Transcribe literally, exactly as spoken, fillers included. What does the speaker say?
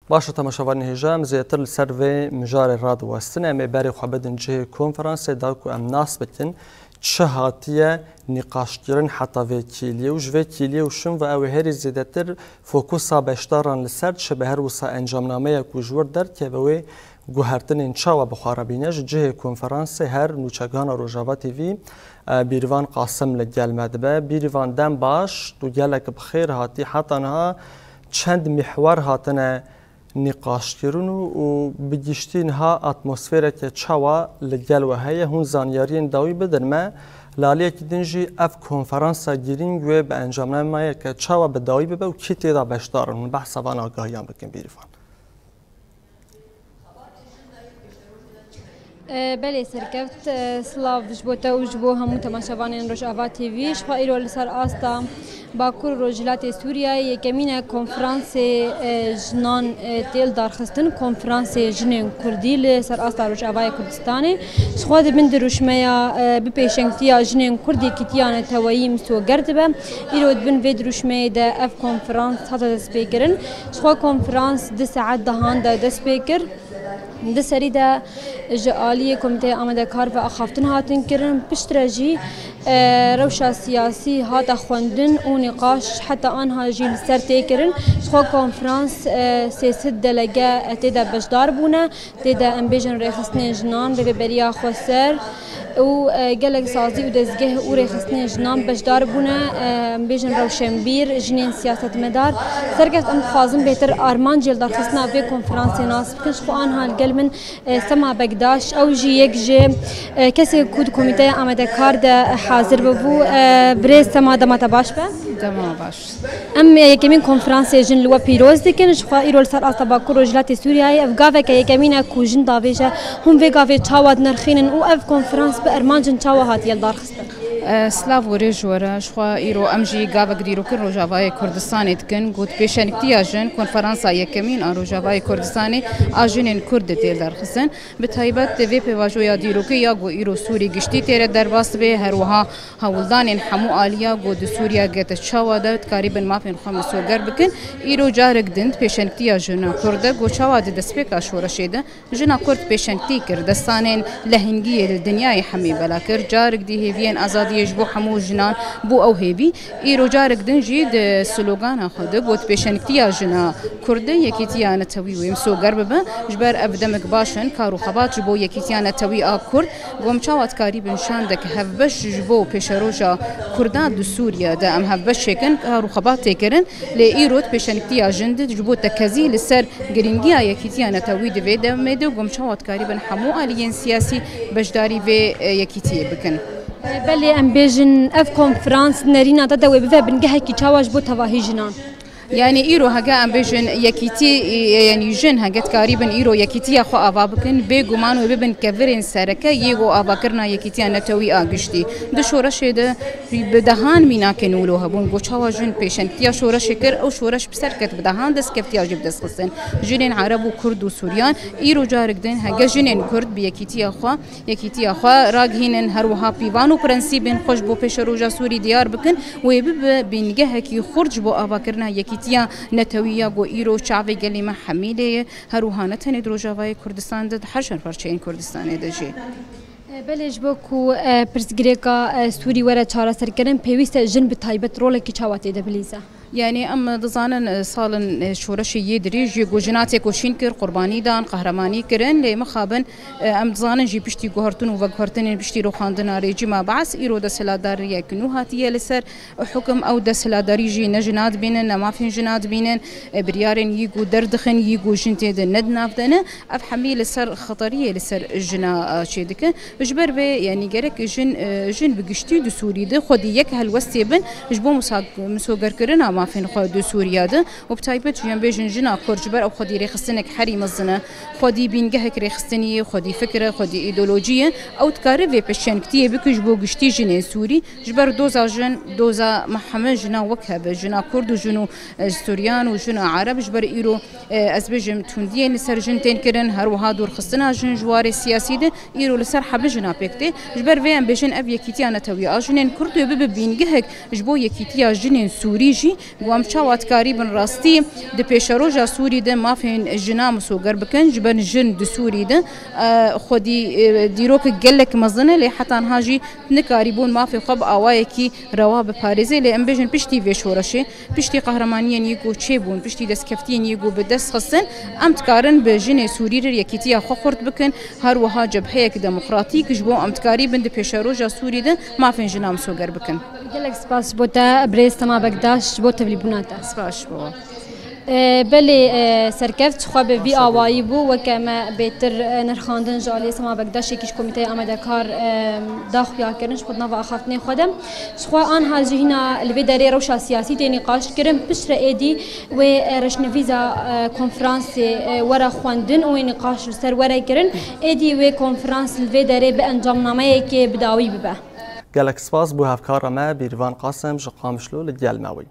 Baş e, temaşevanên hêja, em zêdetir li ser vê mijarê radiwestin. Em ê berê xwe bidin cihê konferansê da ku em nas bikin çi hatiye nîqaşkirin heta vê kêliyê û ji vê kêliyê û şin ve ew ê herî zêdetir fokusa beşdaran li ser çi be, her wisa encamnameya ku ji wir derkeve wê guhertinên çawa bi xwe re bîne. Ji cihê konferansê her nûçegihana Rojava T V, e, Bîrvan Qasim li gel me dibe. Bîrvan, dem baş, tu gelek bi xêr hatî. Heta niha çend mîhwer hatine nîqaşkirin û, û bi giştî niha atmosfereke çawa li gel we heye? Hûn zanyariyên dawî bidin me. Li aliyekî din jî ev konferansa girîng wê bi encamnameyeke çawa bi dawî bibe û kî tê de beşdar in? Hûn behsa van agahiyan bikin, Bîrvan. E, belê serkeft, e, silav ji bo te û ji bo hemû temaşevanên Rojava T V. Ji xwe îro li ser asta Bakur û Rojhilatê Sûriyeyê yekemîn e konferansê, e, jinan, e, tê li darxistin, konferansê jinên Kurdî li ser asta Rojavayê Kurdistanê. Ji xwe di bin dirûşmeya, e, bi pêşengtiya jinên Kurd yekîtiya neteweyî misoger dibe. Îro di bin vê dirûşmeyê de ev konferans hate destpêkirin. Ji xwe konferans du saet dehan de dest pê kir. Di serî de ji aliyê Komîteya Amadekar ve axaftin hatin kirin. Piştre jî, e, rewşa siyasî hate xwendin û nîqaş heta anha jî li ser tê kirin. Ji xwe konferans, e, sê sed delege, e, tê de beşdar bûne. Tê de, em bêjin, rêxistinên jinan, rêveberiya xweser û, e, gelek sazî û dezgeh û rêxistinên jinan beşdar bûne. E, em bêjin, rewşenbîr, jinên siyasetmedar. Serkeft, em dixwazin bêtir armancê li darxistina vê konferansê nas bikin. Ji xwe anha li gel min, e, Sema Bekdaş, ew jî yek ji, e, kesê ku di Komîteya Amadekar de hazir bibû. E, birêz Sema, dema te baş be. Dema baş. Em, e, yekemîn konferansê jin li we pîroz dikin. Ji xwe îro li ser asta Bakur Rojhilatê Sûriyeyê ev gaveke yekemîn e ku jin davêje. Hûn vê gavê çawa dinirxînin û ev konferans bi armancên çawa hatiye lidarxistin? E, silav û rêz ji we re. Ji xwe îro em jî gavek dîrokin Rojavayê Kurdistanê dikin. Got pêşengtiya jin, konferansa yekemîn a Rojavayê Kurdistanê a jinên Kurd de tê lidarxistin. Bi taybet di vê pêvajoya dîrokê ya ku îro Sûrî giştî tê re derbas dibe, her wiha hewldanên hemû aliya ku di Sûriya gete çawa de dikarîbin mafên xwe misoger bikin. Îro carek din di pêşengtiya jina Kurd de ku çawa di destpêka şoreşê de jina Kurd pêşengtî kir, destanên lehengiyê li dinyayê hemî bela kir. Carek dî hêviyên azadiyê ji bo hemû jinan bû ew hêvî. Îro carek din jî di slogana xwe de got, pêşengtiya jina Kurd de yekîtiya netewî wê misoger bibe. Ji ber ev demek baş in, kar û xebat ji bo yekîtiya netewî a Kurd. Got, em çawa dikarîbin şandek hevbeş ji bo pêşeroja Kurda di Sûriye de em hevbeş çêkin, kar û xebat tê kirin. Lê îro di pêşengtiya jin de ji bo tekezî li ser girîngiya yekîtiya netewî di vê demê de, got, em çawa dikarîbin hemû aliyên siyasî beşdarî vê, e, yekîtiyê bikin. Belê, em bêjin, ev konferans nerîna te de wê bibe bingehekî çawa ji bo tevahî jinan? Yanî îro hege em bêjin yekîtî, e, yanî jin hege dikarîbin îro yekîtiya xwe ava bikin, bêguman wê bibin kevirên sereke yê ku avakirina yekîtiya netewî a giştî. Di şoreşê de bi dehan mînakên wilo hebûn, ku çawa jin pêşengtiya şoreşê kir, ew şoreş bi ser ket, bi dehan destkeftiya jî bi dest xistin. Jinên Ereb û Kurd û Suryan îro carek din hege jinên Kurd bi yekîtiya xwe, yekîtiya xwe ragihînin, her wiha pîvan û prensîbên xwe ji bo pêşeroja Sûrî diyar bikin, wê bibe bîngehekî xurt ji bo avakirina yekîtiya netewî ya ku îro çavê gelê me hemî lê ye, her wiha ne tenê di Rojavayê Kurdistan de, di her şer parçeyên Kurdistanê de jî. Belê, ji bo ku, e, pirsgirêka, e, Sûrî were çareserkirin, pêwîst e jin bi taybet rolekî çawa tê de bilîze? Yanî em dizanin, e, salin, e, şoreşê yê dirêj yê ku jina têkoşîn kir, qurbanî dan, qehremanî kirin, lê mixabin, e, em dizanin jî piştî guhertin û veguhertinên piştî rûxandina rejîma Beas, îro desthilatdariyek nû hatiye li ser hukum. Ew desthilatdarî jî ne jina dibînin, ne mafên jina dibînin, e, biryarên yî ku derdixin, yî ku jin tê de ne di nav de ne. Ev hemî li ser xeteriyê li ser jina, e, çêdike. Ji ber vê, yanî gerek jin, e, jin bi giştî di Sûrî de xwedî yek helwestê bin ji bo musa-, misogerkirina mafên xwe di Sûriya de û bi taybet jî em bêjin jina Kurd ji ber ew xwedî rêxistinek herî mezin e, xwedî bîngehek rêxistinî ye, xwedî fikir e, xwedî îdeolojî ye. Ew dikare vê pêşengtiyê bike ji bo giştî jinên Sûrî. Ji ber doza jin, doza me heme jina wek hev e, jina Kurd û jin û, e, Suryan û jina Ereb, ji ber îro, e, ez bêjim tundiyên li ser jin tên kirin, her wiha dûrxistina jin ji warê siyasî de îro li ser hemî jina pêk tê. Ji ber vê em bêjin ev yekîtiya netewî a jinên Kurd wê bibe bîngehek ji bo yekîtiya jinên Sûrî jî, Ku em çawa dikarîbin rastî di pêşeroja Sûrî de mafên jina misoger bikin, ji ber jin di Sûrî de, e, xwedî, e, dîrokek gelek mezin e, lê heta niha jî nikarîbûn mafê xwe bi awayekî rewa biparêzê. Lê em bêjin piştî vê şoreşê, piştî qehremaniyên yê ku çêbûn, piştî destkeftiyên yê ku bi dest xistin, em dikarin bi jinê Sûrî re yekîtiya xwe xurt bikin, her wiha cebheyek demokratîk ji bo em dikarîbin di pêşeroja Sûrî de mafên jina misoger bikin. Gelek spas ji bo te, birêz Sema Bekdaş, ji bo tevlîbûna te. Spas ji bo. E, belê, e, serkeft, çixwe bi vî awayî bû, weke me bêtir, e, nirxandin ji aliyê Sema Bekdaşê, yekî ji Komîteya Amadekar, e, da xuya kirin ji xwe di nava axaftinê xwe de. Jixwe anha jî hîna li vê derê rewşa siyasî tê nîqaş kirin, piştre êdî wê, e, reşnivîza, e, konferansê, e, were xwendin û wê nîqaş li ser were kirin. Êdî wê konferans li vê derê bi encamnameyekê bi dawî bibe. Gelek spas bo hevkara me Bîrvan Qasim ji Qamişlo li gel me bû.